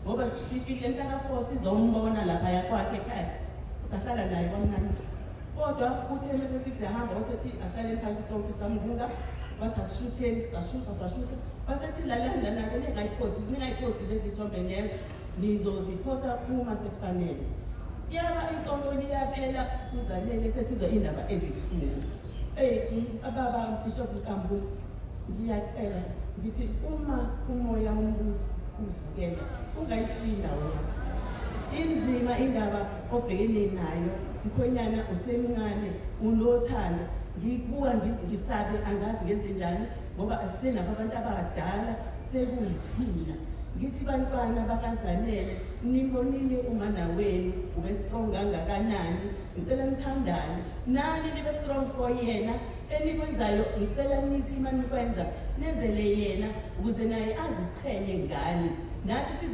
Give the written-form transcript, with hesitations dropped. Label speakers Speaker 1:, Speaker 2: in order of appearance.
Speaker 1: Ngoba sifikile mhla ka-4 sizombona laphaya kwakhe ekhaya, sahlala naye kwamnandi. Kodwa kuthe mese sithi siyahamba, wasethi asihlaleni phansi sonke. Sambuka, wathi asishutheni, sashutha, sashutha. Wasethi, "Lalani lana-ke, ningayiphosti, ningayiphosti lezi thombe lezo, nizoziphosta uma sekufanele." Yaba isonto liyaphela, uZanele sesizwa iy'ndaba ezibuhlungu. Eyi, ababa Bishop Nkambule, ngiyacela, ngithi uma umoya wombusi uvukela, ungayishiyi indawo yakho. Inzima indaba obhekene nayo, mkhwenyana, usemncane, unothando. Ngikubuka ngisabe, angazi ngenze njani, ngoba asisenabo abantu abadala, sekuyithina. Ngithi bantwana bakaZanele, nibonile umana wenu ube strong kangakanani. Ngicela nithandane nani, nibe strong for yena. Enikwenzayo, ngicela nithi uma nikwenza, nenzele yena ukuze naye aziqhenye ngani, nathi sizi